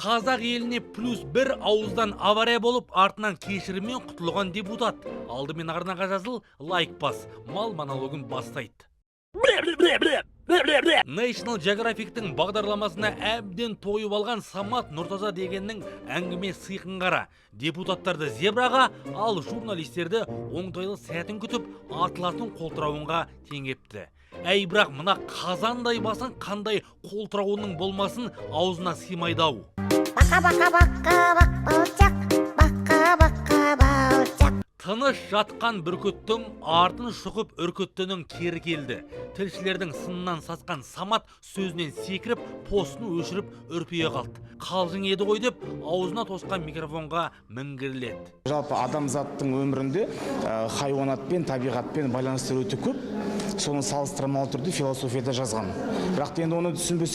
Қазақ еліне плюс бір ауыздан авария болып, артынан кешіріммен құтылған депутат. Алдымен арнаға жазыл, лайк бас, мал монологын бастайды. National Geographic'тің бағдарламасына әбден тойып алған Самат Нұртаза дегеннің әңгіме сиқын қара. Депутаттарды зебраға, ал журналистерді оңтайлы сәтін күтіп, атылатын қолтырауынға теңепті. Әй, бірақ мына қазандай басын қандай қолтырауынның болмасын, аузына сыймайды ау. Бақа, бақа, бақа, бақ балчақ, бақа, бақа, балчақ. Тыныш жатқан бүркіттің артын шұқып үркіттінің кері келді. Тілшілердің сынынан сасқан Самат сөзінен секіріп, постын өшіріп, үрпие қалды. Қалжың еді ғой деп, аузына тосқан микрофонға міңгірледі. Жалпы адамзаттың өмірінде хайуанатпен, табиғатпен байланыстар өте көп. Соны салыстырмалы түрде философияда жазған, бірақ та енді оны түсінбесе.